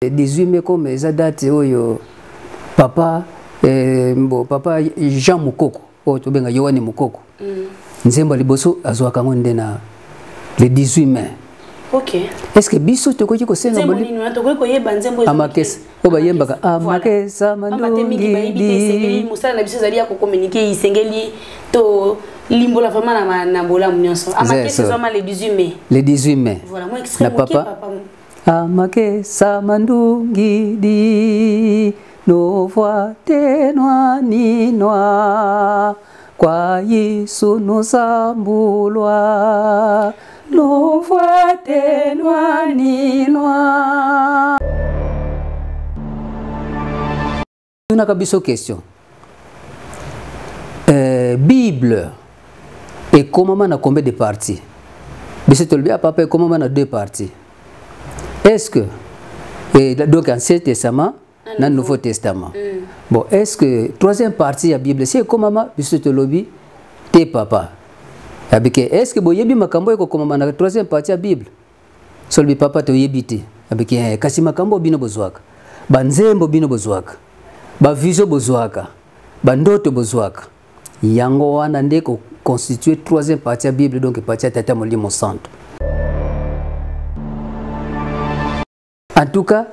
18 mai comme eza date oyo papa eh, bon, papa Jean Mukoko oyo tobenga Yohane Mukoko nzembo ya liboso azwaka yango nde na le 18 mai. Ok. Est ce que biso tokoki kosenga tokoki koyeba nzembo Amakesa oyo bayembaka Amakesa? Mandungidi, mosala na biso ezali ya kocommuniquer, esengeli to limbola vraiment na bolamu nyonso. Amakesa ezwama le 18 mai. Le 18 mai. Voilà, moi extrait. Na papa Amakesa mandungidi novwa tenwa ninwa kwa Yesu nusambulwa novwa tenwa ninwa. Tunaka biso question, Bible ekomama na combien de parties? Biso tolobi: ah, papa, ekomama na deux parties. Est-ce que et donc Ancien Testament na Nouveau Testament. Bon, est-ce que troisième partie ya Bible si ekomama? Biso tolobi te, papa. Abike, est-ce que boyebi makambo ekokomama na troisième partie ya Bible? Solobi: papa, toyebi te. Abike, eh, kasi makambo bino bozwaka, banzembo bino bozwaka, bavision bozwaka, bandoto bozwaka, yango wana nde koconstitue troisième partie ya Bible, donc partie ya Tata Molimo Santo. En tout cas,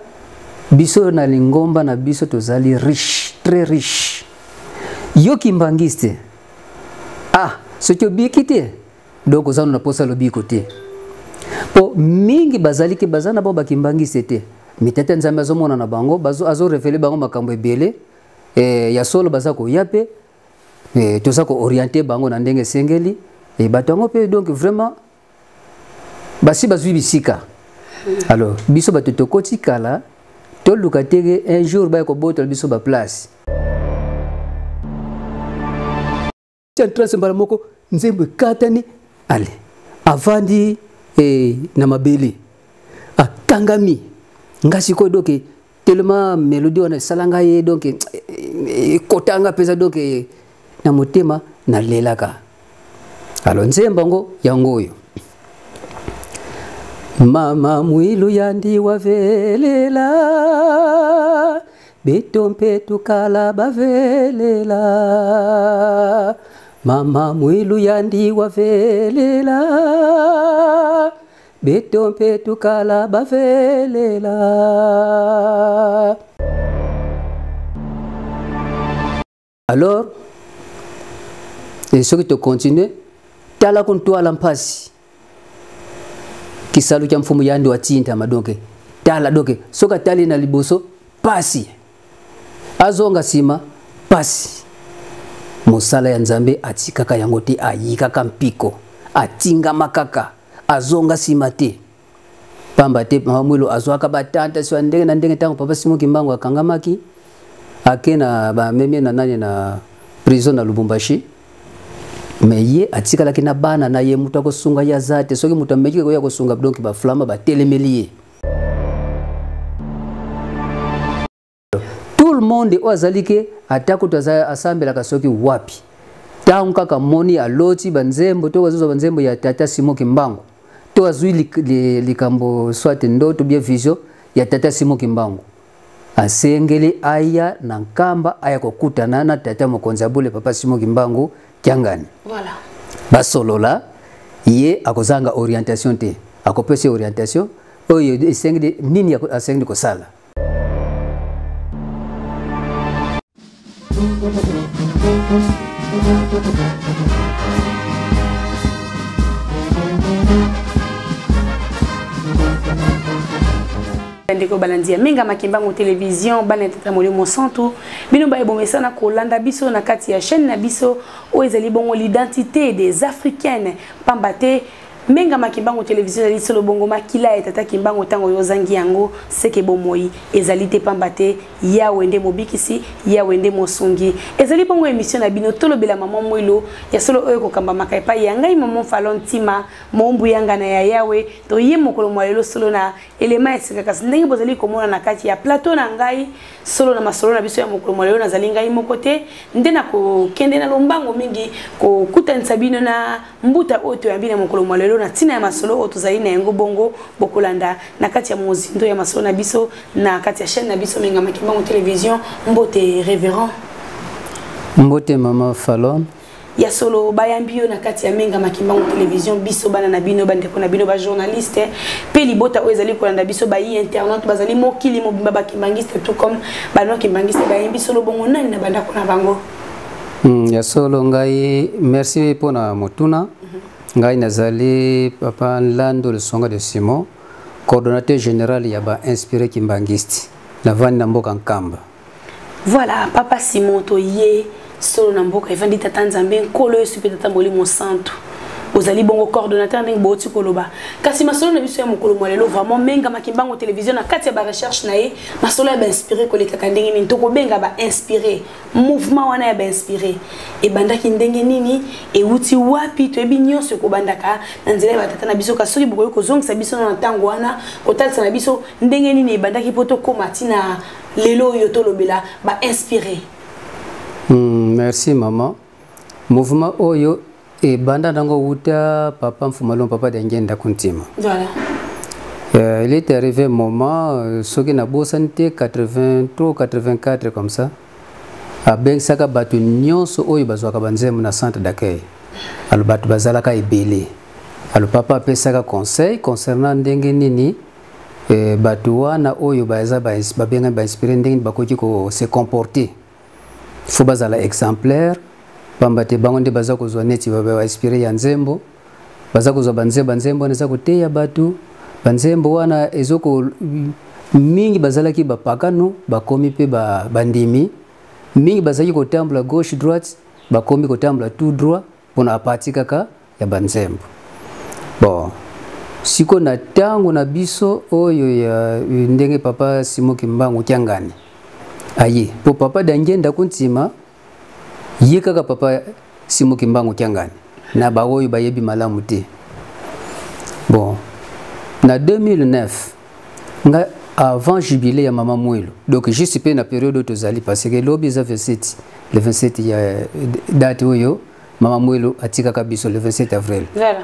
biso na lingomba na biso tozali riche, très riche. Yo kimbangiste, ah, soki obiki te, donc oza na posa lobiko te, mpo mingi bazali ke baza na bango bakimbangiste te. Mitete Nzambe azomona na bango, azorévéler bango makambo ebele ya solo. Baza koya mpe toza koorienter bango na ndenge esengeli. Bato yango mpe donc vraiment basi bazwi bisika. Alors biso bato tokoti kala, toluka teke un jour baya kobotola biso baplace. Entrance mbala moko nzembo ekatani, ale avandi na mabele, akangami. Nga sikoyo, donc tellement mélodie wana esala ngai ye, donc ekotanga mpenza, donc na motema nalelaka. Alors nzembo yango, yango oyo: mama mwilu yandi wavelela beto mpe tukala bavelela, mama mwilu yandi wavelela beto mpe tukala bavelela. Alors soki tocontinue, tala kuntwala mpasi kisalu kya mfumu yandi watintama. Donc tala, donc soki atali na liboso pasi, azonga nsima pasi. Mosala ya Nzambe atikaka yango te, ayikaka mpiko, atingama kaka, azonga nsima te, pamba te mama Mwilo azwaka batentation ya ndenge na ndenge. Ntango papa Simon Kimbangu akangamaki, ake na bamemie na nani na prison na Lubumbashi, mais ye atikalaki na bana na ye, moto akosunga ye aza te. Soki moto ameki koya kosunga, donc baflama batelemeli ye. Tout le monde oyo azali ke ata kutu asambelaka soki wapi, ntango kaka moni aloti banzembo to azozwa banzembo ya tata Simon Kimbangu to azwi likambo, soit ndoto bien vision ya tata Simon Kimbangu, asengeli aya na Nkamba, aya kokutana na tata mokonzi ya bule, papa Simon Kimbangu Kiangani. Voilà. Basolola, ye akozanga orientation te, akopesa orientation oyo esengeli, nini asengeli kosala. Bandeko balandi ya Menga Makimbangu Télévision, bana Tata Molimo Santu, bino bayebomesana kolanda biso na kati ya chaîne na biso oyo ezali bongo l'identité des Africaines, pamba te Menga Makimbangu Télévision ezali solo bongo makila ya tata Kimbangu. Ntango oyo ozangi yango, seke bomoi ezali te, pamba te Yawe nde mobikisi, Yawe nde mosungi. Ezali bongo émission na bino Tolobela Mama Mwilo ya solo, oyo ekokambamaka epai ya ngai, mama Falon Ntima, mombu yanga na ya Yawe. Toye mokolo mwa lelo solo na elema ya sika, kasi ndenge bozali komona na kati ya plateau na ngai solo na masolo na biso ya mokolo mwa lelo, nazali ngai moko te. Nde nakokende na lombango mingi kokutanisa bino na mbuta oyo toyambi na mokolo mwa lelo. lelo na ntina ya masolo oyo tozali na yango bongo bokolanda na kati ya mozindo ya masolo na biso na kati ya chaîne na biso Mengama Kimbangu Télévision. Mbote révérend. Mbote mama Falon. Ya solo bayambi yo na kati ya Mengama Kimbangu Télévision, biso bana na bino, bandeko na bino bajournaliste mpe libota oyo ezali kolanda biso, bayi internaute bazali mokili mobimba, bakimbangiste tout comme bano kimbangiste, bayambi solo bongo nani na bandako na bango? Ya solo ngai merci mpona motuna. Ngai nazali papa Nlando Lusonga de Simon, coordonnateur général ya bainspiré kimbangiste, navandi na mboka Nkamba. Voilà, papa Simon, toye solo na mboka evandi tata Nzambe Nkolo Yesu mpe tata Molimo Santu. Ozali bongo coordonnateur ndenge bouti koloba, kasi masolo na biso ya mokolo mwa lelo, vraiment Mengama Kimbangu Télévision na kati ya barecherche na ye, masolo ya bainspiré kolekaka ndenge nini? Tokobenga bainspiré, mouvement wana ya bainspiré ebandaki ndenge nini, ewuti wapi? Toyebi nyonso ekobandaka na nzela ya batata na biso, kasi soki bokoki kozongisa biso na ntango wana, kotalisa na biso ndenge nini ebandaki mpo tokóma ntina lelo oyo tolobela bainspiré. Merci mama. Mouvement oyo ebanda nango wuta papa Mfumalon, papa Dengenda Kuntima. Voilà. Il est arrivé un moment, soki nabosani te, 83, 84 comme ça, abengisaka bato nyonso oyo bazwaka banzembo na centre d'accueil. Alors bato bazalaka ebele. Alors papa apesaka conseil concernant ndenge nini bato wana oyo baza babengami bainspiré, ndenge nini bakoki ko se comporter. Faut bazala exemplaire, pamba te bango nde baza kozwa neti bainspiré ya nzembo, baza kozwa banzembo, banzembo wana eza koteya bato, banzembo wana ezoko mingi bazalaki bapakano, bakomi mpe bandimi mingi, bazalaki kotambola gauche droite, bakomi kotambola tout droit mpona apati kaka ya banzembo. Bon, sikoyo na ntango na biso oyo ya ndenge papa Simon Kimbangu Kiangani aye, mpo papa Dangenda Kuntima ye kaka papa Simon Kimbangu Kiangani na baoyo bayebi malamu te. Bon, na 2009 nga avant jubilé ya mama Mwelo, donc juste mpe na période oyo tozali, parce que lobi eza 27, le 27 ya date oyo mama Mwelo atikaka biso, le 27 avril. Voilà.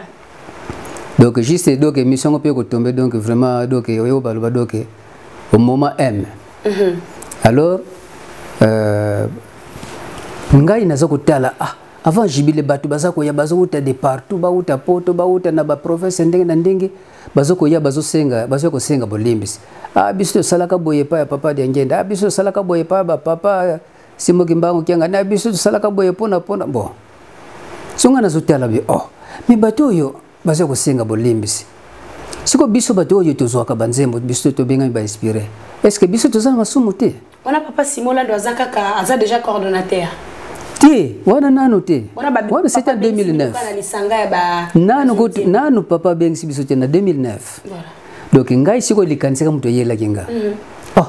Donc juste, donc émission ngo mpe kotombe, donc vraiment, donc oyo baloba, donc au moment M. Alors ngai naza kotala, ah, avant jubilé bato baza koya, bazowuta de partout, bauta Poto, bauta na baprovince ndenge na ndenge, bazokoya, bazosenga, bazoya kosenga bolimbisi. Ah, biso tosalaka boye epai ya papa Diangenda, ah, biso tosalaka boye epai ya bapapa Simon Kimbangu Kianga na biso, tosalaka boye mpona bon. So ngai nazotala be, oh, mais bato oyo baza kosenga bolimbisi, siko biso bato oyo tozwaka banzembo, biso tobengami bainspiré, est ce que biso toza na masumu te? Wana papa Simon Lando aza kaka, aza déjà coordonnateur? Te, wana nano te, wana c'était en 2009. Na lisanga ya ba Nanu kutu, nanu papa abengisi biso te na 2009. Voilà. Donc ngai sikoyo likanisaka moto eyelaki nga, oh.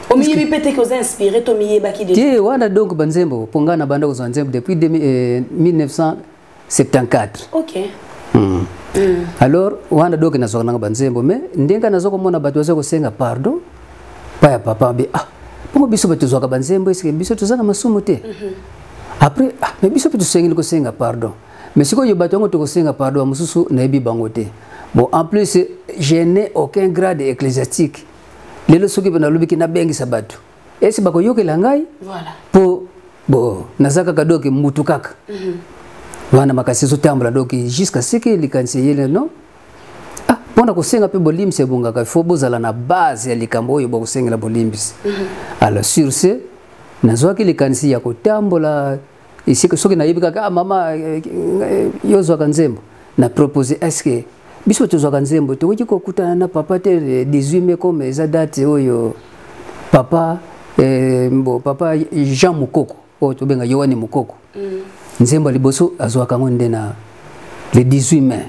Omiyebi mpe te ke oza inspiré to miyebaki déjà? Te, wana donc banzembo, mpo ngai na banda kozwa nzembo depuis 1974. Alors wana donc nazwaka nanga banzembo, mais ndenge naza komona bato baza kosenga pardon pa ya papa be, ah, mpongo biso bato tozwaka banzembo, eske biso toza na masumu te? Après, ah, mais biso mpe tosengeli kosenga pardon, mais sikoyo bato yango tokosenga pardon ya mosusu nayebi bango te. Bon, en plus je n'ai aucun grade ecclésiastique. Lelo soki mpe nalobiki nabengisa bato, esi bakoyokela ngai? Voilà. Mpo bo naza kaka donc mutu kaka wana, makasi ezotambola. Donc jusqu'à ce que likanisi eyele, non, ah, mpona kosenga mpe bolimbisi ebongaka, il faut bozala na base ya likambo oyo bokosengela bolimbisi. Alors sur ce nazwaki likanisi ya kotambola esika soki nayebi kaka, ah, mama, yo ozwaka nzembo, na propose: est ce que biso tozwaka nzembo tokoki kokutana na papa te le 18 mai, comme eza date oyo papa, bon, papa Jean Mokoko oyo tobenga Yohane Mokoko, nzembo ya liboso azwaka yango nde na le 18 mai.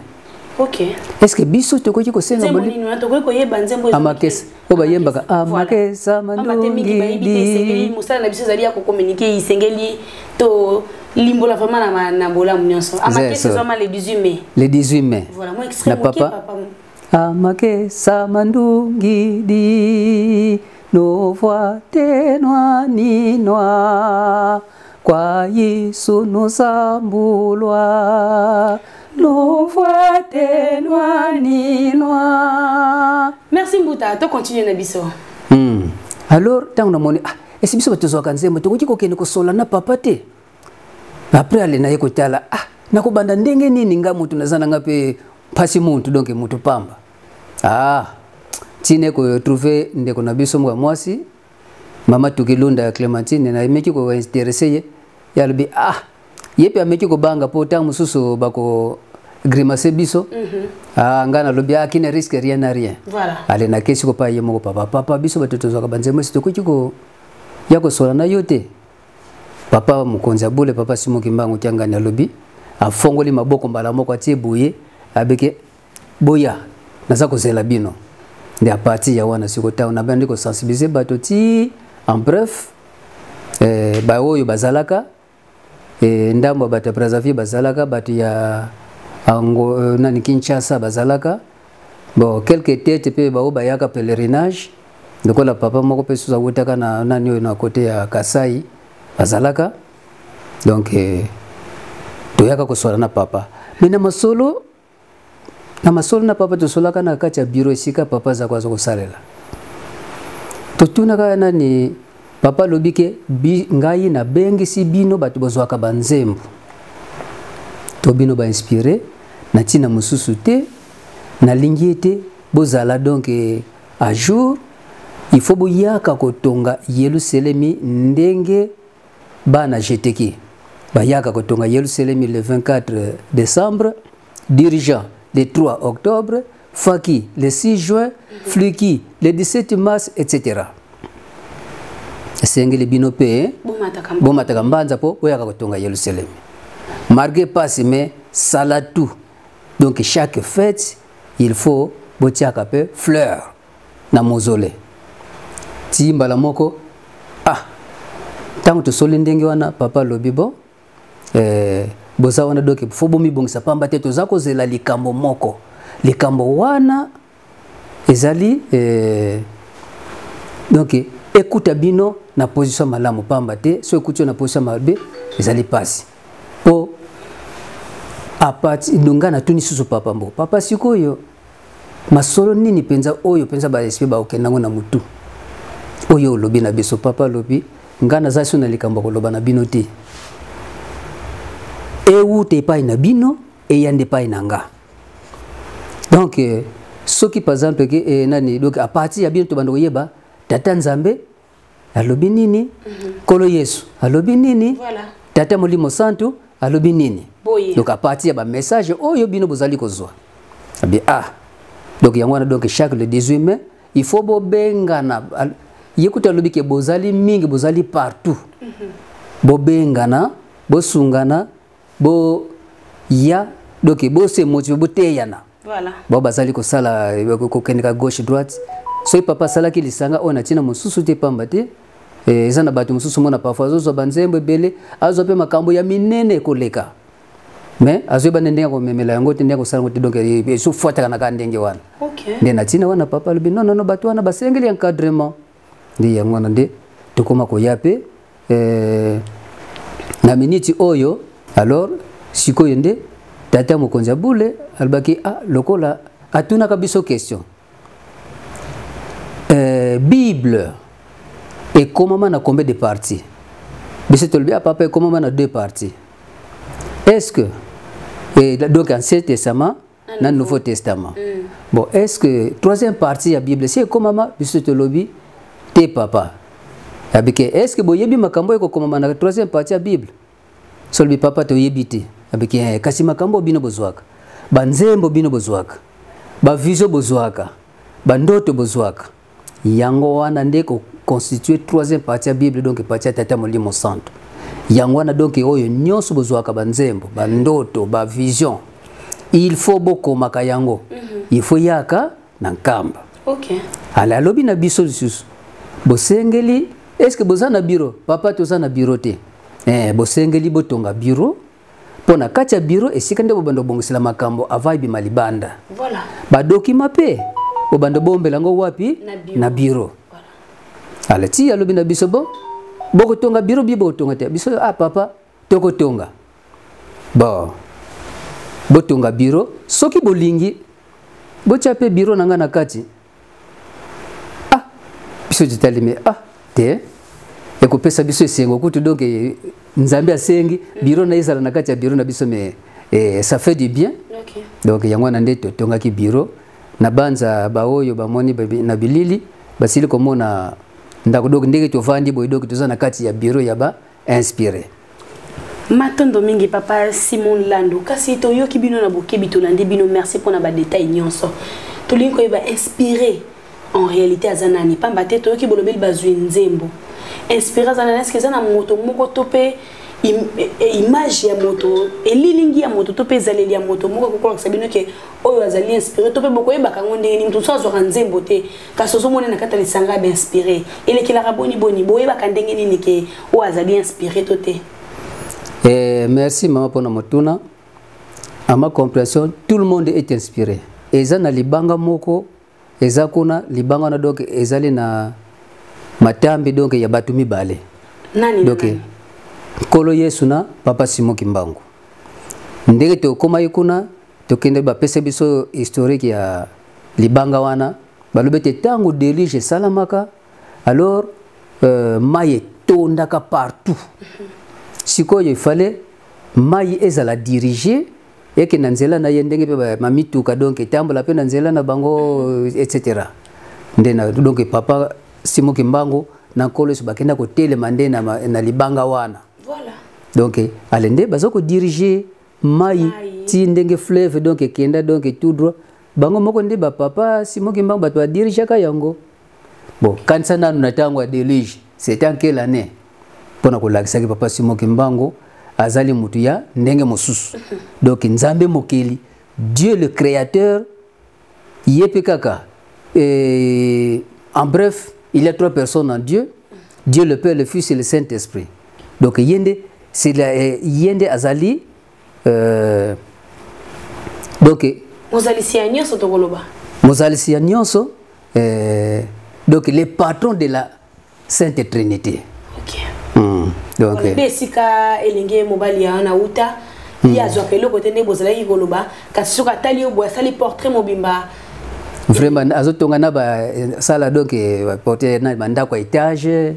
Est ce que biso tokoki kosenga Nzembo nini wana? Tokoki koyeba nzembo? Amakesa, oyo bayembaka amakesa. Pamba te mingi bayebi te. Esengeli mosala na biso ezali ya kocommuniquer, esengeli to limbola vraiment na bolamu nyonso. Amakesa ezwama le 18 mai? Le 18 mai. Voilà, moi extrait. Na moke. Papa. Papa. Amakesa mandungidi novwa tenwa ninwa kwa Yesu nusambulwa. Luvwatenwaninwa. Merci Mbuta, to continuer na biso. Alors ntango namoni, ah, esi biso bato tozwaka nzembo, tokoki kokende kosola na papa te. Après ale naye kotala, ah, nakobanda ndenge nini, nga motu naza na nga mpe mpasi mutu, donc mutu pamba. Ah, tine kotrouve ndeko na biso moko ya mwasi, mama Tukilunda ya Clémentine, nayemeki kointeresse ye. Ye alobi, ah, ye mpe ameki kobanga mpo ntango mosusu bako grimace biso. Ah, ngai nalobi, ah, qui ne risque rien n'a rien. Voilà. Ale nakesi kopa ye moko papa: "Papa, biso bato tozwaka banzembo, esi tokoki ko ya kosola na yo te?" Papa mokonzi ya bule, papa Simon Kimbangu Kiangani, alobi, afongoli maboko mbala moko, atie boye, abeke: "Boya, naza kozela bino." Nde à partir ya wana siko ntango nabandi kosensibiliser bato ti, en bref, baoyo bazalaka, ndambo ya bato ya Brazzaville bazalaka, bato ya Ango, nani, Kinshasa bazalaka, bon, quelques têtes mpe bao bayaka pèlerinage lokola papa moko mpe susu awutaka na nani oyo na côté ya Kasai bazalaka. Donc toyaka kosola na papa, mais na masolo na papa, tosolaka na kati ya bureau esika papa aza aza kosalela. Totunaka nani, papa alobi ke ngai nabengisi bino bato bozwaka banzembo to bino bainspire na ntina mosusu te, nalingi ete bozala donc à jour. Il faut boyaka kotonga Yelusalemi ndenge bana jeteki bayaka kotonga Yelusalemi le 24 décembre, dirigeant le 3 octobre, Faki le 6 juin, Fluki le 17 mars, etc. Esengeli bino mpe bomataka mbanza mpo boyaka kotonga Yelusalemi malgré pasi, mais sala tout. Donc chaque fête, il faut botiaka mpe fleur na mausolée. Ti mbala moko, ah, ntango tosoli ndenge wana, papa alobi: "Bon, boza wana, donc faut bomibongisa, pamba te toza kozela likambo moko." Likambo wana ezali donc ekuta bino na position malamu, pamba te so ekuti yo na position mabe, ezali mpasi. Mpo apati nga natuni susu papa mbo: "Papa, sikoyo masolo nini mpenza oyo mpenza baesprit bakokenda yango na motu oyo olobi na biso?" Papa alobi: "Nga naza so na likambo ya koloba na bino te, ewuta epai na bino, eya nde epai na nga." Donc soki par exemple ke nani, donc à partir ya bino tobanda koyeba tata Nzambe alobi nini, Nkolo Yesu alobi nini, tata Molimo Santu alobi nini. Boye. Donc à partir ya bamessage oyo bino bozali kozwa, abi ah, donc yango wana, donc chaque le 18 mai, il faut bobengana. Ye kuta alobi ke bozali mingi, bozali partout, bobengana, bosungana, boya, donc bose motive, boteyana. Bao bazali kosala kokendeka gauche, droite. Soki papa asalaki lisanga oyo na ntina mosusu te, pamba te eza na bato mosusu mona parfois azozwa banzembo ebele, azwa mpe makambo ya minene koleka, mais azoyeba nde ndenge ya komemela yango te, ndenge ya kosala yango te, donc ezofwataka na kaka ndenge wana. Nde na ntina wana papa alobi: "Non, non, non, bato wana basengeli encadrement." Nde yango wana nde tokóma koya mpe na miniti oyo. Alors sikoyo nde tata mokonzi ya bule alobaki, ah, lokola atunaka biso question, Bible ekomama na combien de parties? Biso tolobi: "Ah papa, ekomama na deux parties." Est-ce que donc Ancien Testament na Nouveau Testament. Bon, est-ce que troisième partie ya Bible si ekomama? Biso tolobi: "Te papa." Abike: "Est ce que boyebi makambo ekokomama na troisième partie ya Bible?" Solobi: "Papa, toyebi te." Abike: "Kasi makambo bino bozwaka, banzembo bino bozwaka, bavision bozwaka, bandoto bozwaka, yango wana nde koconstitue troisième partie ya Bible, donc partie ya tata Molimo Santo. Yango wana, donc oyo nyonso bozwaka, banzembo, bandoto, bavision, il faut bokomaka yango, il faut yaka na nkamba." Ale alobi na biso lisusu: "Bosengeli, est ce que boza na bureau?" "Papa, toza na bureau te." "Bosengeli botonga bureau, mpo na kati ya bureau esika nde bobanda kobongisela makambo avant ebima libanda. Badokima mpe bobanda bombela yango wapi?" Na bureau. "Na bureau." Ale ti alobi na biso: "Bo bokotonga bureau bi bokotonga te?" Biso: "Ah papa, tokotonga." Bon, Botonga bureau, soki bolingi botia mpe bureau na ngai na kati. Ah, biso totali, mais ah te, ekopesa biso esengo kutu. Donc Nzambe asengi bureau na ye ezala na kati ya bureau na biso, mais ça fait du bien. Donc yango wana nde totongaki bureau na banza. Baoyo bamoni na bilili basili komona ndako. Donc ndenge tovandi boye, donc toza na kati ya bureau ya ba inspiré. Matondo mingi, papa Simon Lando. Kasi toyoki bino na bokebi, tolandi bino. Merci mpona badetail nyonso. Tolingi koyeba, inspiré en réalité aza nani? Pamba te toyoki bolobeli bazwi nzembo. Inspiré aza nani? Est-ce eza na moto moko to mpe image ya moto, elilingi ya moto to mpe ezaleli ya moto moko ekokolakisa bino ke oyo azali inspiré? To mpe bokoyebaka yango ndenge nini? Moto mosusu azwaka nzembo te, kasi ozomona na kati ya lisanga ya bainspiré. Elekelaka boni boni? Boyebaka ndenge nini ke oyo azali inspiré to te? Merci mama mpona motuna. À ma compréhension, tout le monde est inspiré. Eza na libanga moko eza kuna, libanga wana donc ezali na matambi donc ya bato mibale. Nani? Donc Nkolo Yesu na papa Simon Kimbangu. Ndenge tokomaki kuna, tokende, bapesa biso historique ya libanga wana. Balobi ete ntango déluge esalamaka, alors mai etondaka partout. Sikoyo ifale mai ezala dirigé, eke na nzela na ye, ndenge mpe mamituka donc etambola mpe na nzela na bango, etc. Nde na, donc papa Simon Kimbangu na Nkolo Yesu bakenda kotelema nde na libanga wana. Donc ale nde baza kodiriger mai ti ndenge fleuve donc ekenda donc tout droit. Bango moko nde bapapa Simon Kimbangu bato badirigeaka yango. Bon, kanisa nanu na ntango ya déluge, c'était en quelle année? Mpona kolakisaki papa Simon Kimbangu azali motu ya ndenge mosusu. Donc Nzambe mokeli, Dieu le créateur, ye mpe kaka. En bref, il y a trois personnes en Dieu: Dieu le Père, le Fils et le Saint-Esprit. Donc ye nde, c'est la, ye nde azali donc Mozalisi ya nyonso, tokoloba. Mozalisi ya nyonso, donc le patron de la Sainte Trinité. Donc nde esika elenge mobali ya wana uta, ye azwaka eloko te, nde bozalaki koloba. Kasi soki atali yo boye, asali portrait mobimba. Vraiment, azotonga na basala donc porte na bandako ya étage,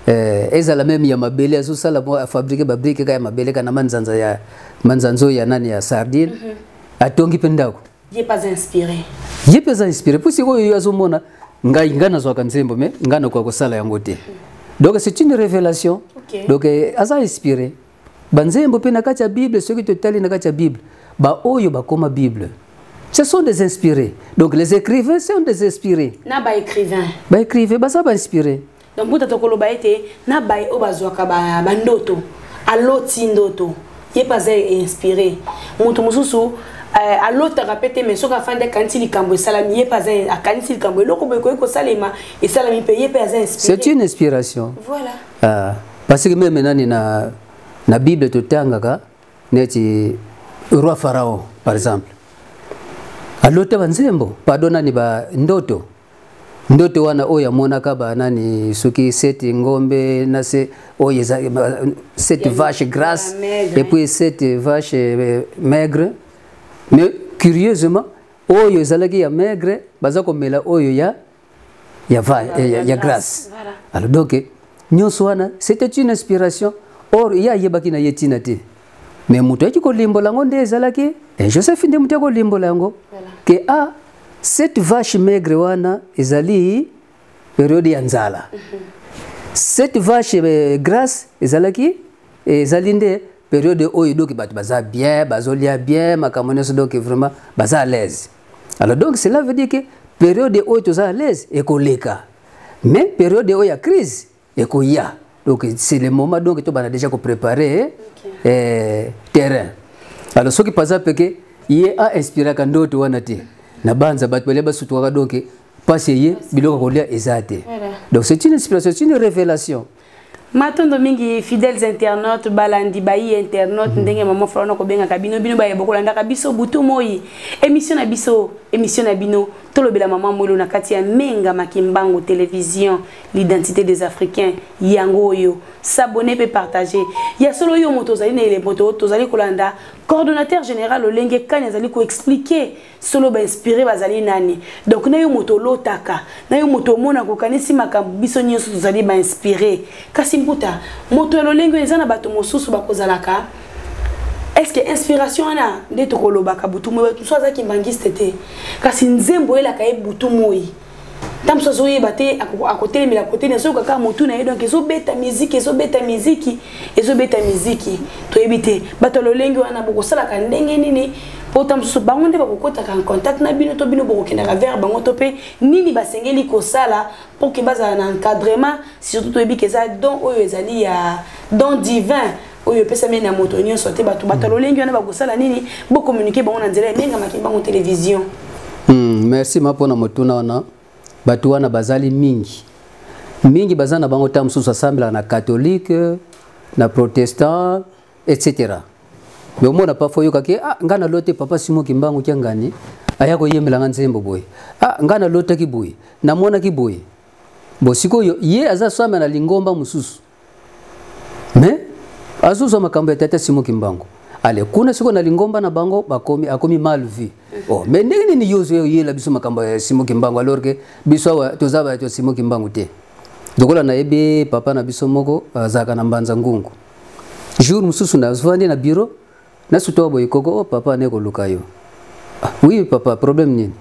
ezala même ya mabele, azosala afabriquer babriques kaka ya mabele, kaka na manzanza ya manzanza oyo ya nani, ya sardine. Atongi mpe ndako. Ye pas inspiré? Ye mpe aza inspiré, mpo sikoyo yo azomona ngai, ngai nazwaka nzembo, mais ngai nakoka kosala yango te. Donc c'est une révélation. Donc aza inspiré. Banzembo mpe na kati ya Bible, soki totali na kati ya Bible, baoyo bakoma Bible, ce sont des inspirés. Donc les écrivains sont des inspirés. Na baécrivain? Baécrivain baza bainspiré. Donc buta tokoloba ete na baye oyo bazwaka bandoto, aloti ndoto, ye mpe aza inspiré. Moto mosusu alotaka mpe te, mais soki afandi, akanisi likambo, esalami. Ye mpe aza, akanisi likambo, eloko boye ekoki kosalema, esalami mpe, ye mpe aza inspiré. C'est une inspiration. Voilà. Ah, parce que même nani na Bible, totangaka neti roi Pharaon par exemple, alota banzembo, pardon, nani, ba ndoto. Ndoto wana oyo amonaka banani, soki sept ngombe na se oyo eza sept vache grasse et puis sept vache maigre. Mais curieusement, oyo ezalaki ya maigre baza komela oyo ya grasse. Voilà. Alors donc nyonso wana, c'était une inspiration. Or ye ayebaki na ye ntina te, mais moto ayaki kolimbola yango nde ezalaki Joseph. Nde moto akolimbola yango ke a cette vache maigre wana ezali période ya nzala, cette vache grasse ezalaki, ezali nde période oyo donc bato baza bien, bazolia bien, makambo nyonso, donc vraiment baza à l'aise. Alors donc cela veut dire que période oyo toza à l'aise ekoleka, mais période oyo ya crise ekoya. Donc c'est le moment donc tobanda déjà kopréparer terrain. Alors soki par exemple ke ye ainspiraka ndoto wana te, na banza bato balia basutukaka, donc mpasi eye, biloko kolia eza te. Donc c'est une inspiration, c'est une révélation. Matondo mingi, fidèles internautes, balandi bayi internaute. Ndenge mama Florent kobengaka bino, bino baye bokolandaka biso butu moi, émission na biso, émission na bino. Tolobela mama Mwelo na kati ya Menga Makimbangu Télévision, l'identité des Africains, yango oyo. S'abonner pe partager. Ya solo yo moto ozali na elembo to tozali kolanda coordonnateur général Olenge Kani azali ko expliquer solo ba inspirer bazali nani. Donc na yo moto olotaka, na yo moto omona kokanisi makambo, biso nyonso tozali ba inspirer. Kasi mbuta, moto ya lolenge eza na bato mosusu bakozalaka. Est-ce que inspiration wana nde tokolobaka butu moi, bato mosusu aza kimbangiste te, kasi nzembo oyelaka ye butu moi, ntango mosusu azoyeba te akotelemela kote na soki kaka motu na ye, donc ezobeta miziki, ezobeta miziki, ezobeta miziki, toyebi te. Bato ya lolenge wana bokosalaka ndenge nini? Mpo ntango mosusu bango nde bakokotaka en contact na bino, to bino bokokendaka vers bango, to mpe nini basengeli kosala pour ke bazala na encadrement? Surtout toyebi ke eza don oyo ezali ya don divin oyo epesami na moto nyonso te. Bato lolenge wana bakosala nini? Bocommuniquer bango na nzela ebengamaki bango télévision. Merci ma mpona motuna wana. Bato wana bazali mingi mingi, baza na bango ntango mosusu asambelaka na catholique, na protestant, etc. Mais omona parfois oyokaki: "Ah, ngai naloti papa Simon Kimbangu Kiangani aya koyembelanga nzembo boye. Ah, ngai nalotaki boye, namonaki boye." Bo sikoyo ye aza swame na lingomba mosusu, mais azozwa makambo ya tata Simon Kimbangu. Ale kuna sikoyo na lingomba na bango bakomi, akomi mal vu. Oh, mais ndenge nini yo ozoyela biso makambo ya Simon Kimbangu alors que biso awa toza bato ya Simon Kimbangu te? Lokola nayebi papa na biso moko azalaka na Mbanza Ngungu, jour mosusu nazovandi na bureau, nasutoka boye koko: "Oh, papa, ne koluka yo." "Ah, oui papa, problème nini?"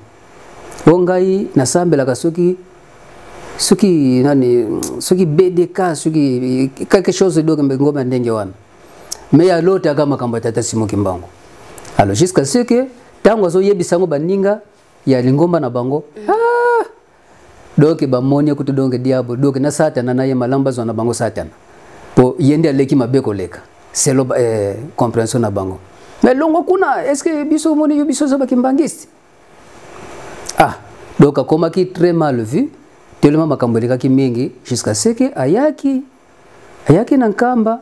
"O ngai nasambelaka soki nani, soki BDK, soki quelque chose." Donc ngombe ya ndenge wana, mais alotaka makambo ya tata Simon Kimbangu. Alors jusqu'à ce que ntango azoyebisa yango baninga ya lingomba na bango, ah! Donc bamoni kutu donc diable, donc na Satana na ye, malamu bazwa na bango Satana, po ye nde aleki mabe koleka selon compréhension na bango. Mais longo kuna, est ce que biso omoni yo, biso oza bakimbangiste? Ah, donc akomaki très mal vu tellement makambo elekaki mingi, jusqu'à ce que ayaki na Nkamba,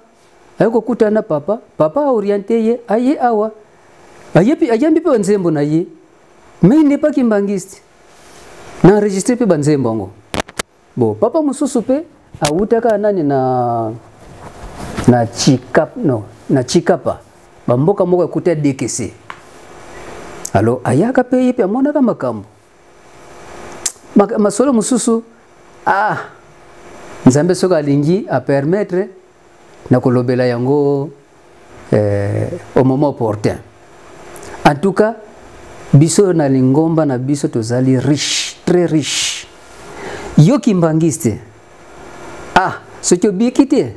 aye kokutana na papa. Papa aorienter ye, aye awa, ayambi mpe banzembo na ye, mais il n'est pas kimbangiste, na enregistré mpe banzembo yango. Bon, papa mosusu mpe awutaka nani na Chikapa, no, na Chikapa, bamboka moko ekuta dekese. Alors ayaka mpe, ye mpe amonaka makambo, masolo mosusu. Ah, Nzambe soki alingi apermettre na kolobela yango au moment opportun. En tout cas biso na lingomba na biso tozali riche, très riche. Yo kimbangiste, ah, soki obiki te,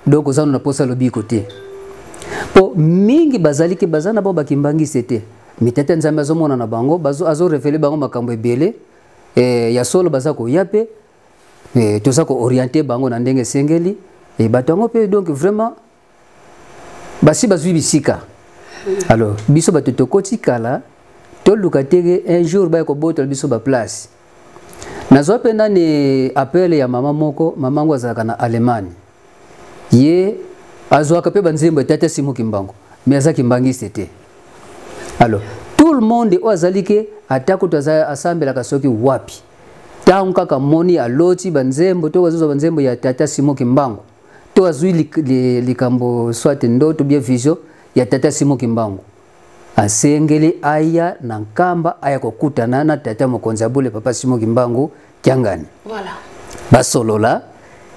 donc oza na posa lobiko te, mpo mingi bazali ke baza na bango bakimbangiste te. Mitete Nzambe azomona na bango, azorévéler bango makambo ebele ya solo. Baza koya mpe toza koorienter bango na ndenge esengeli. Bato yango mpe donc vraiment basi bazwi bisika. Alors biso bato tokotikala, toluka teke un jour baya kobotola biso baplace. Nazwa mpe nani appel ya mama moko, mama yango azalaka na Allemagne. Ye azwaka mpe banzembo etata Simon Kimbangu, mais aza kimbangiste te. Alors tout le monde oyo azali ke ata kutu asambelaka soki wapi, ntango kaka moni aloti banzembo to azozwa banzembo ya tata Simon Kimbangu, to azwi likambo, soit ndoto bien vision ya tata Simon Kimbangu, asengeli aya na Nkamba, aya kokutana na tata mokonzi ya bule, papa Simon Kimbangu Kiangani. Basolola,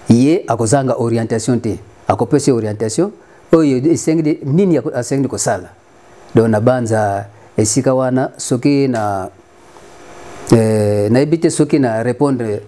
ye akozanga orientation te, akopesa orientation oyo esengeli, nini asengeli kosala. Donc na banza esika wana, soki na nayebi te soki na répondre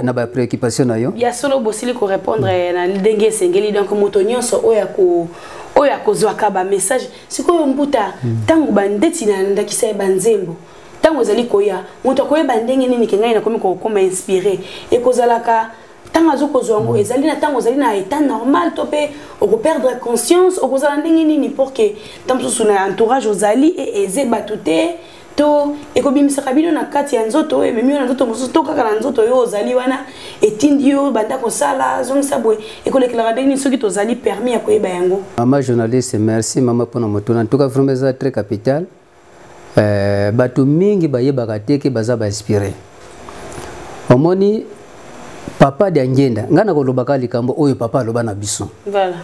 na bapréoccupation na yo. Ya solo, bosili korépondre na ndenge esengeli. Donc moto nyonso oyo akozwaka bamessage sikoyo, mbuta, ntango bandeti na ndakisa ya banzembo, ntango ezali koya, moto akoyeba ndenge nini ke ngai nakomi kokoma inspiré? Ekozalaka ntango azokozwa yango, ezali na ntango ozali na état normal, to mpe okoperdre conscience? Okozala ndenge nini pour que ntango mosusu na entourage ozali eze bato te, to ekobimisaka bino na kati ya nzoto oyo ememi yo na nzoto mosusu, to kaka na nzoto oyo ozali wana etindi yo banda kosala, zongisa boye? Ekolekelaka ndenge nini soki tozali permis ya koyeba yango? Mama journaliste, merci mama mpona motuna. En tout cas vraiment eza très capital. Bato mingi bayebaka te ke baza bainspiré. Omoni papa Diangienda, ngai nakolobaka likambo oyo papa aloba na biso. Voilà.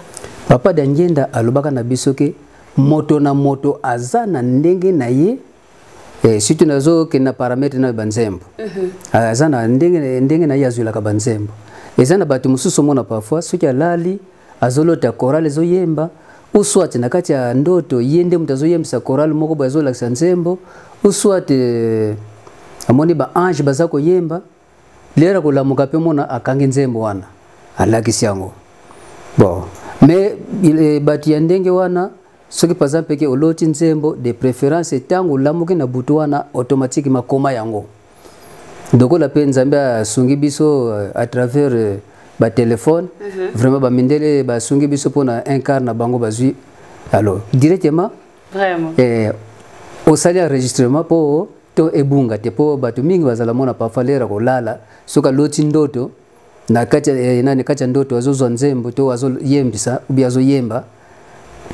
Papa Diangienda alobaka na biso ke moto na moto aza na ndenge na ye, surtout nazokende na paramètre na banzembo. Aza na ndenge na ye azwelaka banzembo. Eza na bato mosusu omona parfois soki alali azolota chorale ezoyemba, ou soit na kati ya ndoto ye nde moto azoyembisa chorale moko boye, azolakisa nzembo, ou soit amoni ba ange baza koyemba. Lera kolamuka mpe mona akangi nzembo wana, alakisi yango. Bon, mais bato ya ndenge wana, soki par exemple ke oloti nzembo, de préférence ntango olamuki na butu wana, automatiquement koma yango. Lokola mpe Nzambe asungi biso à travers batelefone, vraiment bamindele basungi biso mpona un quart na bango bazwi, alors directement Vraiment. Osali enregistrement mpo to ebunga te, mpo bato mingi bazala mona parfois lera kolala, soki aloti ndoto na kati nani, kati ya ndoto azozwa nzembo to azoyembisa ubi azoyemba,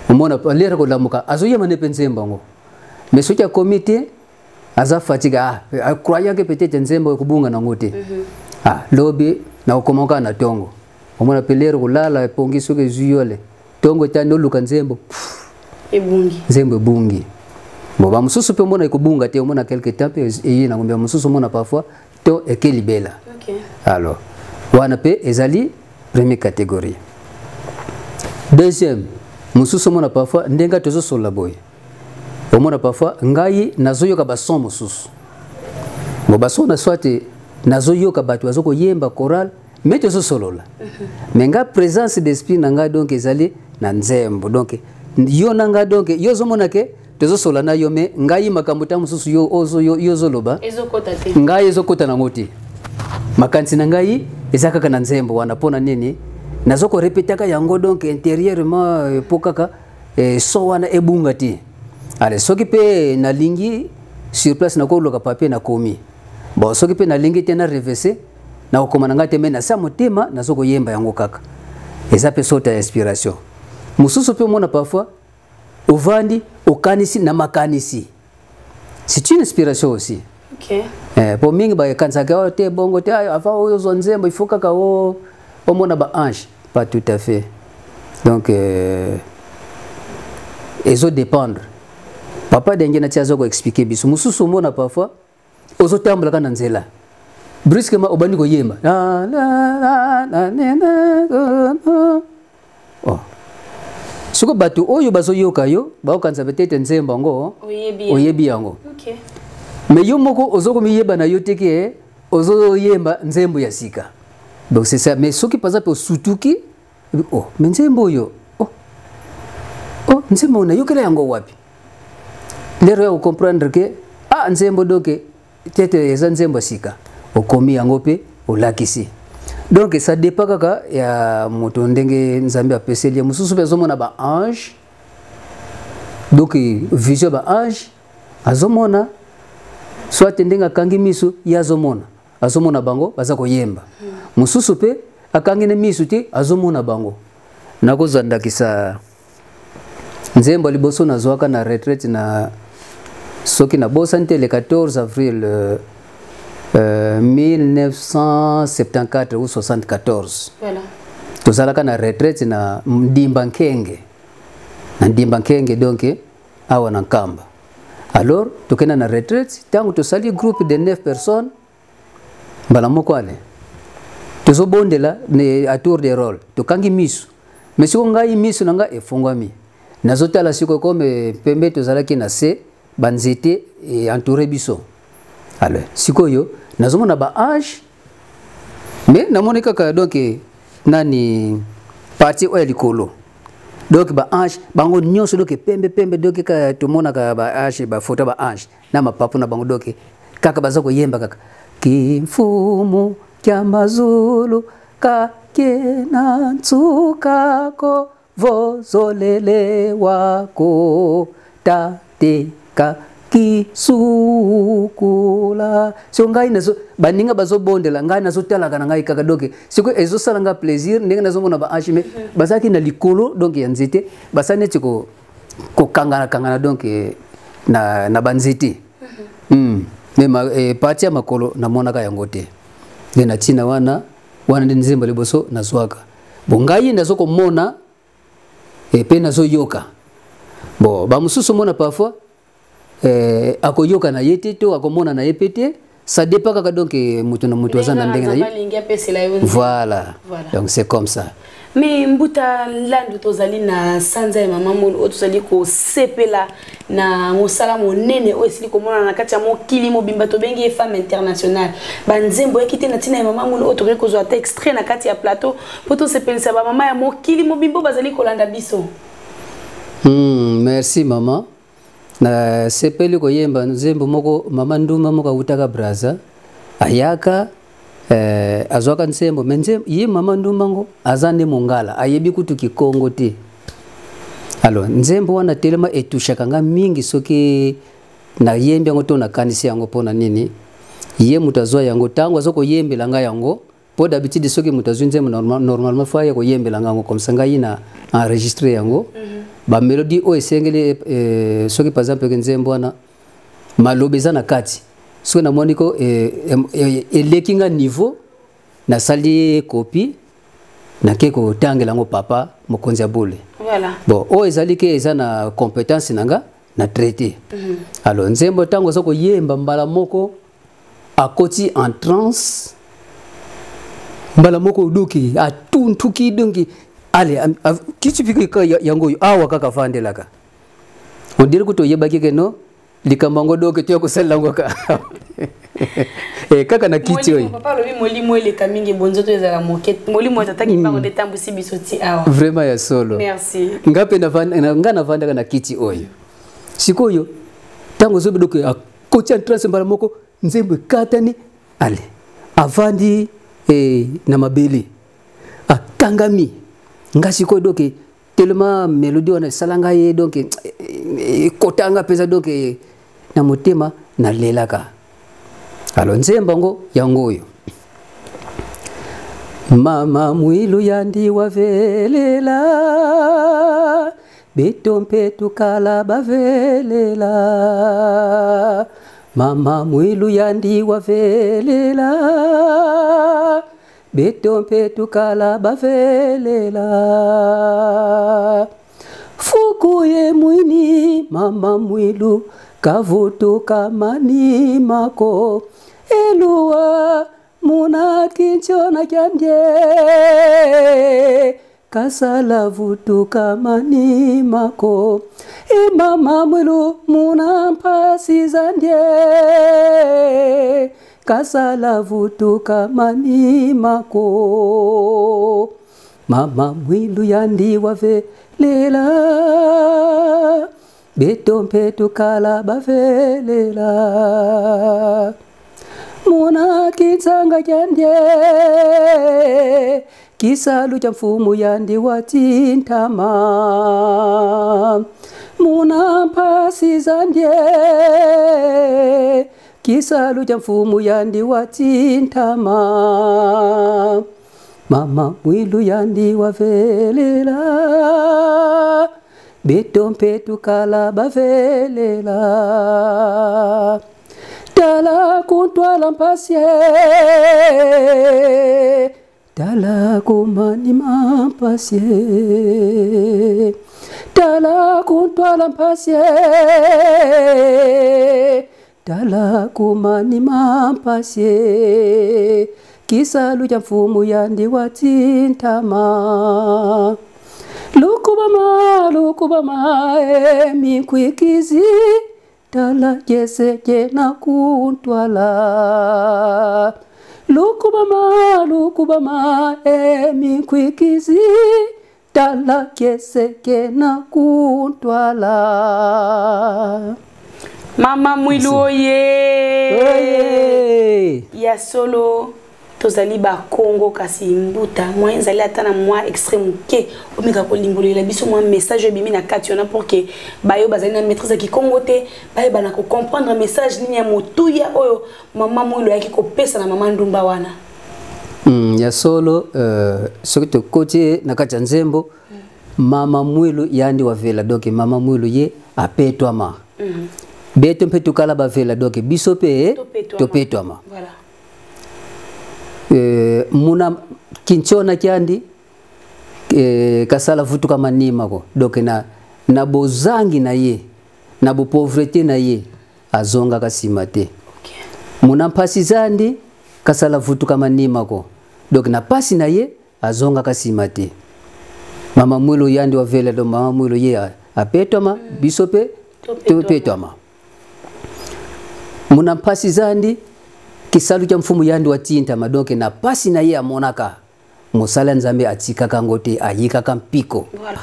omona lera kolamuka azoyemba nde mpe nzembo yango. Mais soki akomi te, aza fatigue, croyant que peut-être nzembo ekobunga nango te. Lobi nakokoma kaka na ntongo, omona mpe lere kolala epongi soki ezwi yo le ntongo etandi, oluka nzembo. Ebungi. Nzembo ebungi. Bon, bamosusu mpe omona ekobunga te, omona quelque temps mpe eye nango. Mbe mosusu omona parfois to eke libela. Alors wana mpe ezali première catégorie. Deuxième, mosusu omona parfois ndenge tozosolola boye, omona parfois ngai nazoyoka bason mosusu. Bon, bason na soit nazoyoka bato bazo koyemba chorale, mais tozosolola, mais nga présence d'esprit na ngai donc ezali na nzembo. Donc yo na ngai, donc yo ozomona ke tozosolola na yo, mais ngai makambo ta mosusu yo ozoloba Ezokota te. ngai ezokota nango te. Makanisi na ngai eza kaka na nzembo wana. Mpo na nini? Nazo korepetaka yango donc intérieurement, mpo kaka so wana ebunga te. Ale soki mpe nalingi, sur place nakoluka papier, nakomi. Bon, soki mpe nalingi te, na rêver, nakokoma na ngai te, mais na sa motema nazo koyemba yango kaka. Eza mpe sorte ya inspiration mosusu. Mpe omona parfois ovandi, okanisi na makanisi, c'est une inspiration aussi. Po mingi bakanisaka oyo te bongo te, avant oyo ozwa nzembo, il faut kaka omona ba ange. Pas tout à fait. Donc ezodépendre. Papa ndenge nati aza koexpliquer biso, mosusu omona parfois ozotambolaka na nzela, brusquement obandi koyemba. Oh. Siko bato oyo bazoyoka yo baokanisa peut-être nzembo yango oyebi yango, mais yo moko ozokomiyeba na yo te ke ozoyemba nzembo ya sika. Donc c'est ça. Mais soki par exemple osutuki, oh, mais nzembo oyo, oh, nzembo oyo nayokela yango wapi? Lero ya kocomprendre ke ah, nzembo donc tete eza nzembo ya sika, okomi yango mpe olakisi. Donc ça dépend kaka ya moto ndenge Nzambe apeseli ye. Mosusu mpe azomona ba ange, donc vision ba ange azomona, soit ndenge akangi miso ye azomona bango baza koyemba. Mosusu mpe akangi ne miso te, azomona bango. Nakozwa ndakisa nzembo liboso nazwaka na retraite na, soki nabosani te, le 14 avril 1974 ou 74. Voilà. Tozalaka na retraite na Ndimba Nkenge, na Ndimba Nkenge, donc awa na Nkamba. Alors tokenda na retraite, ntango tosali groupe de 9 personnes, mbala moko ale tozobondela à tour de rôle, tokangi miso. Mais siko ngai miso na ngai efungwami, nazotala sikoyo comme pembe tozalaki na se, banzete entouré biso. Alors sikoyo nazomona ba ange, mais namoni kaka donc nani, partie oyo ya likolo. Donc ba ange bango nyonso donc pembe pembe, donc kaka tomonaka ba ange, bafoto ba ange na mapapu na bango, donc kaka baza koyemba kaka kimfumu kya mazulu kakena ntsukako vozolele wako tateka kisukula. So ngai nazo, baninga bazobondela, ngai nazotalaka na ngai kaka. Donc sikoyo ezosala nga plaisir ndenge nazomona ba ange, mais bazalaki na likolo donc ya nzete, basali neti kokangana kangana donc na, na banzete. Mais ma, partie ya makolo namonaka yango te. Nde na ntina wana, wana nde nzembo liboso nazwaka. Bon, ngai nazokomona mpe nazoyoka. Bon, bamosusu omona parfois akoyoka na ye te to akomona na ye mpe te, ça dépend kaka. Donc moto na moto aza na ndenge na ye. Voilà. Donc c'est comme ça. Mais mbuta Landu, tozali na sanza ya mama Mwilu oyo tozali kosepela na mosala monene oyo esili komona na kati ya mokili mobimba, tobengi ye femme internationale. Banzembo oyaki te na ntina ya mama Mwilu oyo tokoki kozwa ata extrait na kati ya plateau mpo tosepelisa bamama ya mokili mobimba oyo bazali kolanda biso? Merci mama. Nasepeli koyemba nzembo moko. Mama ndumba moko awutaka Braza, ayaka, azwaka nzembo. Mais nzembo ye mama ndumba ngo aza nde mongala, ayebi kutu kikongo te. Alors nzembo wana telema etushaka nga mingi soki nayembi yango to nakanisi yango. Mpona nini? Ye moto azwa yango, ntango aza koyembela nga yango, mpo d'habitude soki moto azwi nzembo, normalement faut aya koyembela nga yango, comme ça ngai na enregistre yango. Bamélodie oyo esengeli, soki par exemple nzembo wana maloba eza na kati, soki namoni ko eleki nga niveau, nasali copie, nake kotangela yango papa mokonzi ya bule. Bon, oyo ezali ke eza na compétence na nga na traité. Alors nzembo, ntango aza koyemba, mbala moko akoti en transe, mbala moko odoki atuntuki. Donc ale kiti yango oyo awa kaka avandelaka, on dirait kutu oyebaki ke no likambo yango, doke toya kosalela yango kaka na kiti oyo. Papa alobi molimo eleka mingi, bonzoto ezala moke. Molimo etataki mbango nde etambwisi biso ti awa. Vraiment, ya solo. Merci. Nga mpe nga navandaka na kiti oyo. Sikoyo ntango ozobi, doke akoti en transe, mbala moko nzembo ekatani, ale avandi na mabele, akangami. Nga sikoyo, doke tellement mélodie wana esala ngai ye, donc ekotanga mpenza, donc na motema nalelaka. Alors nzembo yango, yango oyo: Mama Mwilu yandi wavelela, beto mpe tukala bavelela. Mama Mwilu yandi wavelela, beto mpe tukala bavelela. Fuku ye mwini, mama Mwilu kavutuka mani mako eluwa muna kinchona kyandye kasala vutuka mani mako. E mama Mwilu muna mpasi zandye kasala vutuka mani mako. Mama Mwilu yandi wavelela, beto mpe tukala bavelela. Muna kitsanga kyandye kisalu kya mfumu yandi watintama muna mpasi zandye kisalu kya mfumu yandi watintama. Mama Mwilu yandi wavelela, beto mpe tukala bavelela. Tala kuntwala mpasie, tala kumanima mpasie, tala kuntwala mpasie, tala kumanima mpasie kisalu kya mfumu yandi watintama. Lukubama lukubama e minkwikizi, tala yeseke na kuntwala. Lukubama lukubama e minkwikizi, tala yeseke na kuntwala. Mama Mwilu oye! Oye! Ya solo, tozali bakongo. Kasi mbuta mwa ezali ata na mwa extrait moke omeka kolimbolela biso mwa message ebimi na kati wana, pour que bayo bazali na maîtrise ya kikongo te bayeba na kocomprendre message nini ya motuya oyo mama Mwilu ayaki kopesa na mama ndumba wana. Ya solo, soki tokoti na kati ya nzembo, mama Mwilu yandi wavela, donc mama Mwilu ye apetwama. Beto mpe tukala bavela, donc biso mpe topetwama. Voilà. Muna kinchona kyandi kasala vutuka manima ko, donc na bozangi na ye, na bo pauvreté na ye, azongaka nsima te. Muna mpasi zandi kasala vutuka manima ko, donc na pasi na ye azongaka nsima te. Mama Mwilo yandi wa vela, donc mama Mwilo ye apetwama, biso mpe topetwama. Muna mpasi zandi kisalu kya mfumu yandi wa tintama, donc na pasi na ye amonaka mosala Nzambe atikaka ngo te, ayikaka mpiko. Voilà.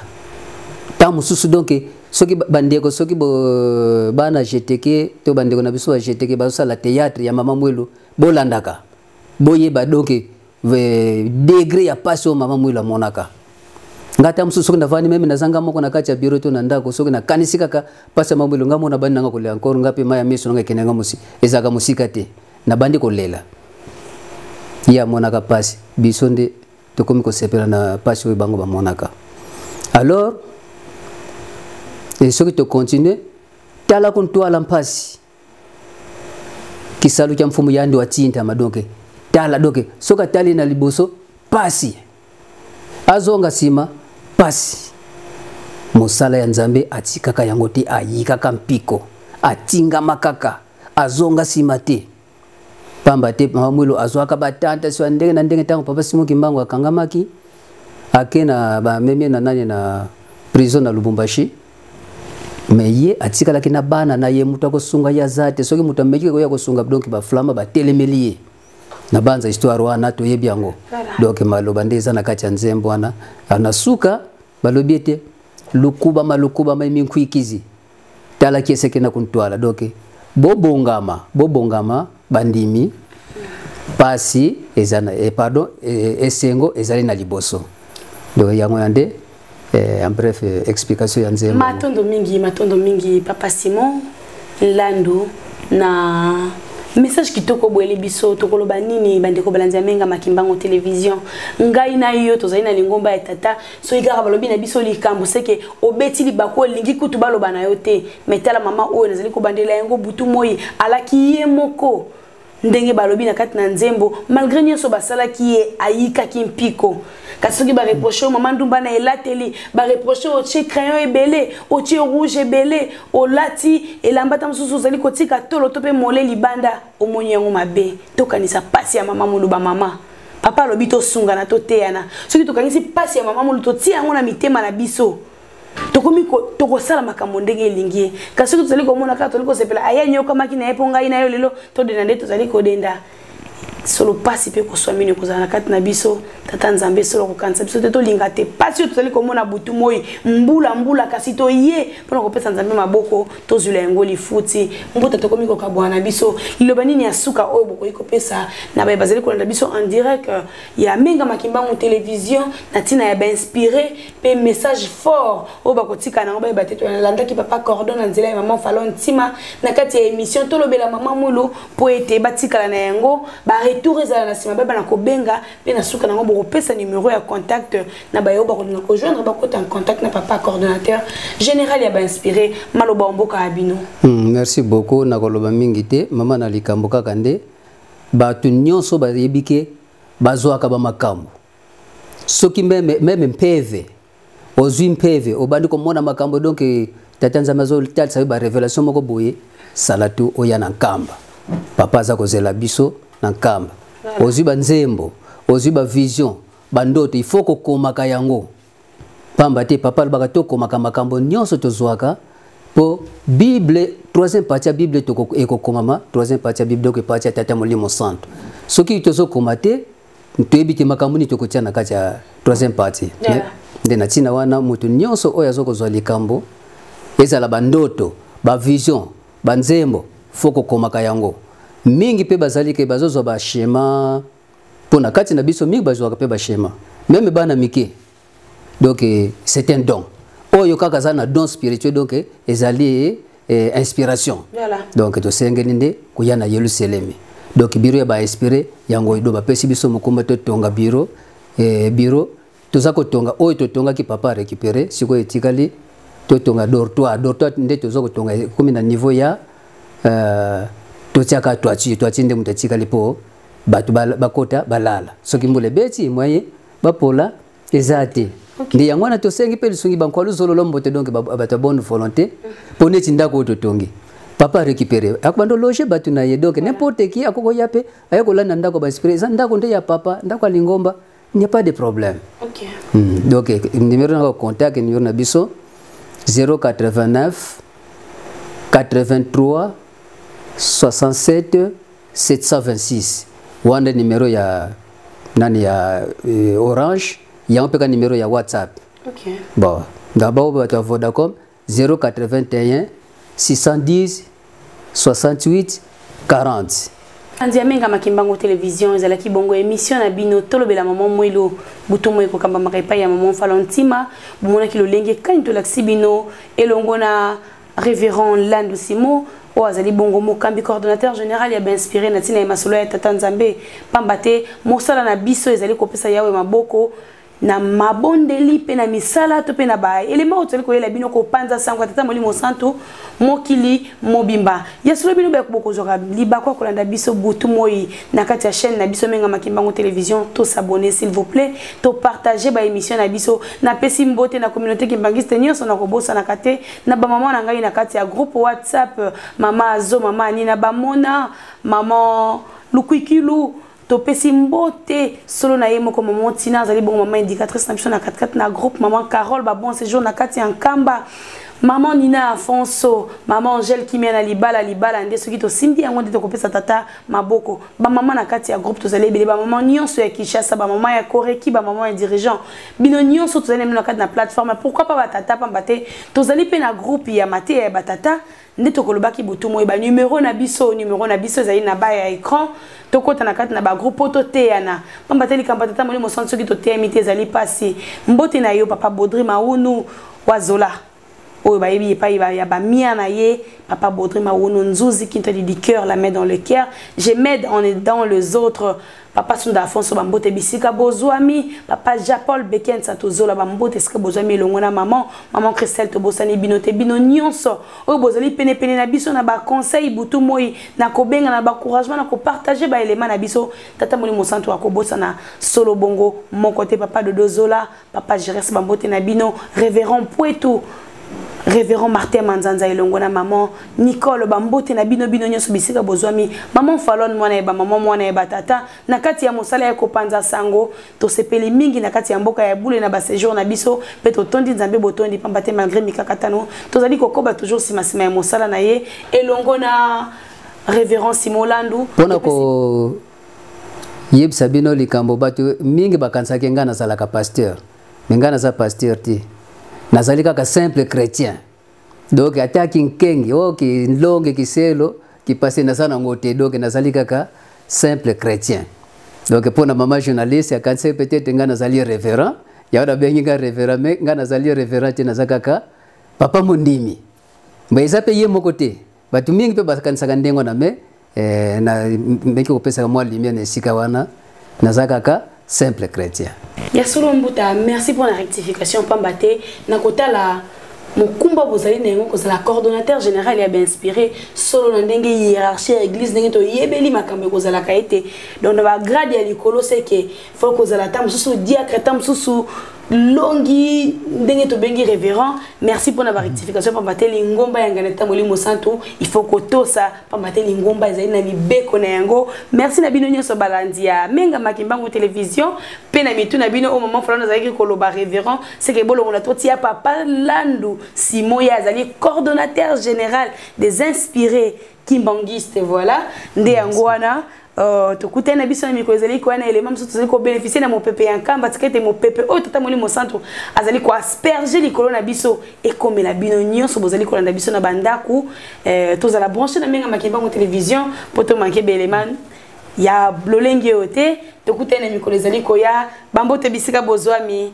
Ntango mosusu donc soki bandeko, soki bana GTK to bandeko na biso ba GTK bazosala théâtre ya mama Mwelo, bolandaka, boyeba donc degré ya pasi oyo mama Mwelo amonaka. Nga ata mosusu soki navandi même nazanga moko na kati ya bureau to na ndako, soki nakanisi kaka pasi ya mama Mwelo, nga mona bandi nanga kolela encore, nga mpe mai ya miso nanga ekende nga ezalaka mosika te, nabandi kolela. Ye amonaka pasi, biso nde tokomi kosepela na pasi oyo bango bamonaka. Alors soki tocontinue, tala kuntwala mpasi kisalu kya mfumu yandi wa tintama, donc tala, donc soki atali na liboso pasi, azonga nsima pasi. Mosala ya Nzambe atikaka yango te, ayikaka mpiko, atingama kaka, azonga nsima te. Pamba te mama Mwilo azwaka batante so ya ndenge na ndenge. Ntango papa Simon Kimbangu akangamaki, ake na bamemie na nani na prison na Lubumbashi, mais ye atikalaki na bana na ye, moto akosunga ye aza te. Soki moto ameki koya kosunga, donc baflama batelemeli ye. Na banza histoire wana toyebi yango. Voilà. Donc maloba nde eza na kati ya nzembo wana. Na suka balobi ete lukubama lukubama eminkwikizi talaki eseke na kuntwala, donc bobongama, bobongama bandimi, pasi eza na, pardon, esengo ezali na liboso. Donc yango ya nde en bref explication ya nzembo. Matondo mingi, matondo mingi papa Simon Landu na message kitoko boyeli biso. Tokoloba nini bandeko balandi ya Menga Makimbango Télévision? Ngai na yo tozali na lingomba ya tata. Soki kaka balobi na biso likambo, seke obeti libaku, olingi kutu baloba na yo te. Mais tala mama oyo nazali kobandela yango butu moi, alaki ye moko ndenge balobi na kati na nzembo, malgré nyonso basalaki ye, ayikaki mpiko. Kasi soki bareproche mama ndumba na elateli, bareproche otie crayon ebele, otie rouge ebele, olati elamba ta mosusu ozali kotika tolo to mpe mole libanda, omoni yango mabe. Tokanisa pasi ya mama Moluba. Mama papa alobi tosungana, toteyana. Soki tokangisi pasi ya mama Molu, totia yango na mitema na biso, tokomi tokosala makambo ndenge elingi ye. Kasi soki tozali komona kaka, tozali kosepela aya nyokamaki na ye mpo ngai na yo lelo todenda nde tozali kodenda solo pasi mpe koswa mino ekozala na kati na biso. Tata Nzambe solo kokanisa biso te, tolinga te pasi oyo tozali komona butu moi, mbula mbula, kasi toye mpona kopesa Nzambe maboko, tozwila yango lifuti. Mbuta, tokomi kokabwana na biso. Liloba nini ya suka oyo bokoki kopesa na baye bazali kolanda biso en direct ya Menga Makimbangu Télévision na ntina ya bainspiré mpe message fort oyo bakotika nango, bayeba te tolandaki papa Cordon na nzela ya mama Falon Ntima na kati ya émission Tolobela Mama Mulu, mpo ete batikala na yango, baretour ezala na nsima, bayeba na kobenga mpe na suka nango bokopesa numéro ya contact na baye oyo bakolinga kojoindre, bakota en contact na papa coordonnateur général ya bainspiré? Maloba mboka ya bino. Merci beaucoup. Nakoloba mingi te mama, na likambo kaka nde bato nyonso bayebi ke bazwaka bamakambo. Soki même mpeve ozwi mpeve, obandi komona makambo, donc tata Nzambe azotalisa yo barévélation moko boye, sala tu oya na Nkamba, papa aza kozela biso na Nkamba. Ozwi banzembo, ozwi bavision, bandoto, il faut kokomaka yango, pamba te papa alobaka tokomaka makambo nyonso tozwaka, mpo Bible, troisième partie ya Bible ekokomama, troisième partie ya Bible, donc partie ya tata Molimo Santo. Soki tozokoma te, toyebi te makambo nini tokotia na kati ya troisième partie. Nde na ntina wana, moto nyonso oyo aza kozwa likambo, ezala bandoto, bavision, banzembo, faut kokomaka yango mingi. Mpe bazali ke bazozwa baschéma, mpo na kati na biso mingi bazwaka mpe baschéma, même bana mike. Donc c'est un don oyo kaka aza na don spirituel, donc ezali inspiration. Voilà. Donc tosengeli nde koya na Yelusalemi. Donc bureau ya bainspiré yango do bapesi biso mokumba totonga bureau. Bureau toza kotonga, oyo totongaki papa récupéré, sikoyo etikali totonga dortoir. Dortoir nde toza kotonga, ekomi na niveau ya Totiaka toiture, toiture nde moto atikali mpo bato bakota balala. Soki mbula ebeti, moyen bapola eza te. Nde yango wana tosengi mpe lisungi bankwalu zololo mbote, donc bato ya bonne volonté, mpo neti ndako oyo totongi, papa récupéré, akobanda loger bato na ye. Donc n'importe qui akokoya mpe aye kolanda ndako bainspiré. Eza ndako nde ya papa, ndako ya lingomba, il n'y a pas de problème. Donc numéro na contact, numéro na biso 089 83 67 726. Wana numéro ya nani, ya Orange yango, mpe ka numéro ya WhatsApp. Bon, d'abord bato ya Vodacom, 081 610 68 40. Andi amenga Makimbango Télévision, ezalaki bongo émission na bino Tolobela Mama Mwelo. Butu moyi kokambamaka epai ya mama Falontima. Bomonaki lolenge kani tolakisi bino elongo na révérend Landu Simo, oyo azali bongo mokambi, coordonnateur général ya bainspiré, na ntina ya masolo ya tata Nzambe, pamba te mosala na biso ezali kopesa Yawe maboko na mabondeli mpe na misala to mpe na baelema oyo tozali koyela bino, kopanza sango ya tata Molimo Santu mokili mobimba. Ya solo, bino bokozwaka libaku ya kolanda biso butu moi na kati ya chaîne na biso Menga Makimbango Télévision. Tos'abonner, s'il vous plaît, topartage baémission na biso. Napesi mbote na communauté kimbangiste nyonso, na kobosanaka te na bamama na ngai na kati ya groupe WhatsApp, mama Azo, mama Anina, bamona mama Lukwikilu. Topesi mbote solo na ye moko mama Tina, azali bongo mama indicatrice na biso na katikati na groupe, mama Carole, babon séjour na kati ya Nkamba, mama Nina Afonso, mama Angèle Kimia na libala. Libala nde soki tosimbi yango nde tokopesa tata maboko. Bamama na kati ya groupe tozali ebele, bamama nyonso ya Kinshasa, bamama ya Koreki, bamama ya dirigeant, bino nyonso tozali na bino na kati na plateforme. Pourquoi pas batata? Pamba te tozali mpe na groupe ya mateya ya batata nde tokolobaki butu moyi. Banumero na biso, numero na biso ezali na ba ya écran. Tokɔta na kati na bagroupe mpo toteyana, pamba te likambo ya tata Molimo Santu, soki toteyami te, ezali mpasi. Mbote na yo, papa Baudry Maunu Wazola, oyo bayebi epai ya bamia na ye, papa Baudry Maunu Nzuzi Kinto du cœur, la main dans le cœur, je m'aide en aidant les autres. Papa Sunda Afonso, bambote bisika bozwami. Papa Japol Bekensa, tozola bambote esika bozwami elongo na maman Christelle. Tobosani bino te, bino nyonso oyo bozali penepene na biso na baconseil butu moi, na kobenga, na baencouragement, na kopartage baelema na biso. Tata Molimo Santu akobosana solo bongo moko te. Papa Dodo Zola, papa Jeres, bambote na bino. Révérend Poetu, révérend Martin Manzanza elongo na maman Nicole, bambote na bino, bino nyonso bisika bozwami. Maman Falon, mwana yeba mama, mwana yeba tata, na kati ya mosala ya kopanza sango. Tosepeli mingi na kati ya mboka ya bule na baséjour na biso, mpe totondi Nzambe botondi, pamba te malgré mikakatano, tozali kokoba toujours nsima ya mosala na ye elongo na révérend Simon Landu. Mpona koyebisa bino likambo, bato mingi bakanisaki ngai nazalaka pasteur, mais ngai naza pasteur te, nazali kaka simple chrétien. Donc ata kinkengi o kinlonge kiselo kipase, naza nango te. Donc nazali kaka simple chrétien. Donc mpona mama journaliste akanisaki peut-être ngai nazali révérend, yango nabengi ngai révérend, mais ngai nazali révérend te, naza kaka papa mondimi. Mais eza mpe ye moko te, bato mingi mpe bakanisaka ndenge wana, mais na meki kopesaka mwa lumière na esika wana, naza kaka simple chrétien. Ya solo mbuta, merci pour la rectification, pamba te na kotala mokumba bozali na yango, kozala coordonnateur général ya bainspiré, solo na ndenge hiérarchie ya église, ndenge toyebeli makambo ekozalaka ete donc na bagrade ya likolo, seke faut kozala ata mosusu diacre, ata mosusu longi ndenge tobengi révérend. Merci mpona barectification, pamba te lingomba ya ngana ta Molimo Santu, il faut kotosa, pamba te lingomba ezali na mibeko na yango. Merci na bino nyonso balandi ya Menga Makimbangu Télévision, mpe na mitu na bino oyo mama Fulano azalaki koloba révérend, seke bolongola, totia papa Landu Simon, ye azali coordonnateur général des inspirés kimbanguiste. Voilà, nde yango wana. Tokutani na biso na mikolo ezali koya na elema mosusu. Tozali kobénéficie na mopepe ya Nkamba. Tika ete mopepe oyo tata Molimo Santu azali koasperge likolo na biso ekomela bino nyonso bozali kolanda biso na bandako. Tozala branché na Menga Makimbango Télévision mpo tomanke belema ya lolenge oyo te. Tokutani na mikolo ezali koya. Bambote bisika bozwami.